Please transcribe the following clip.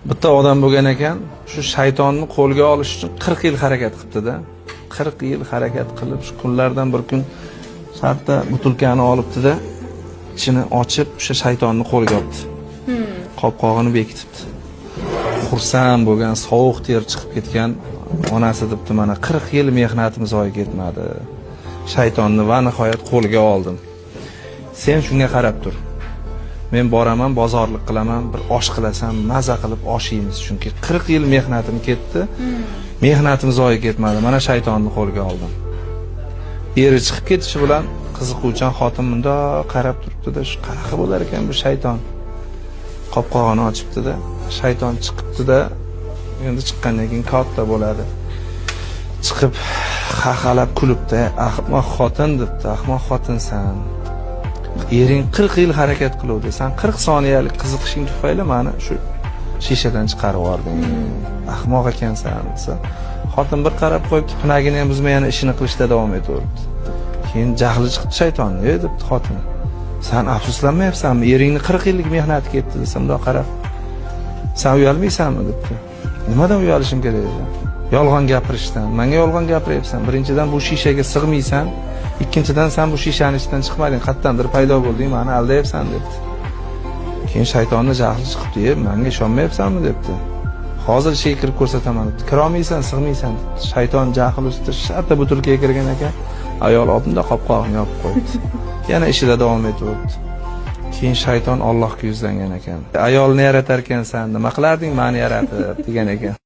Bitta odam bo'lgan ekan, shu shaytonni qo'lga olish uchun 40 yil harakat qilibdi-da. 40 yil harakat qilib, shu kunlardan bir kun shartta butilkani olibdi-da, ichini ochib, o'sha shaytonni qo'lga olibdi. Qopqog'ini bekitibdi. Xursand bo'lgan, sovuq ter chiqib ketgan onasi debdi, mana 40 yil mehnatim zoyi ketmadi. Shaytonni va nihoyat qo'lga oldim. Sen shunga qarab tur. Men boraman, bozorlik qilaman, bir osh qilasan, maza qilib osh yeymiz. Chunki 40 yil mehnatim ketdi. Mehnatim zoyi ketmadi. Mana shaytonni qo'lga oldim. Eri chiqib ketishi bilan qiziquvchan xotin bundoq qarab turibdi-da, shu qanaqa bo'lar ekan bu shayton? Qopqog'ini ochibdi-da, shayton chiqibdi-da, endi chiqqandan keyin katta bo'ladi. Chiqib xaxalab kulibdi, ahmoq xotin debdi, ahmoq xotinsan. Ering 40 yil harakat qiluvdi. Sen 40 soniyalik qiziqishing tufayli mani shu shishadan chiqarib yubording. Ahmoq ekansan desa, xotin bir qarab qo'yibdi, pinagini ham buzmay yana ishini qilishda davom etaveribdi. Keyin jahli chiqibdi shaytonni, "Ey" debdi xotini. Sen afsuslanmayapsanmi? Eringni 40 yillik mehnati ketdi desa, bundoq qarab. Sen uyalmaysanmi debdi. Nimadan uyalishim kerak dedi. Yolg'on gapirishdan. Menga yolg'on gapiryapsan. Birinchidan bu shishaga sig'maysan. Ikkinchidan sen bu shishani ichidan chiqmading, qayerdandir paydo bo'lding, meni aldayapsan debdi. Keyin shaytonni jahli chiqibdi, "E, menga ishonmayapsanmi?" debdi. Hozir ichiga kirib ko'rsataman debdi. Kirolmaysan, sig'maysan debdi. Shayton jahl ustida shartta butilkaga kirgan ekan. Ayol oldinda qopqog'ini yopib qo'yibdi. Yana ishida davom etaveribdi. Keyin shayton Allohga yuzlangan ekan. Ayolni yaratar ekansan, nima qilarding meni yaratib degan ekan.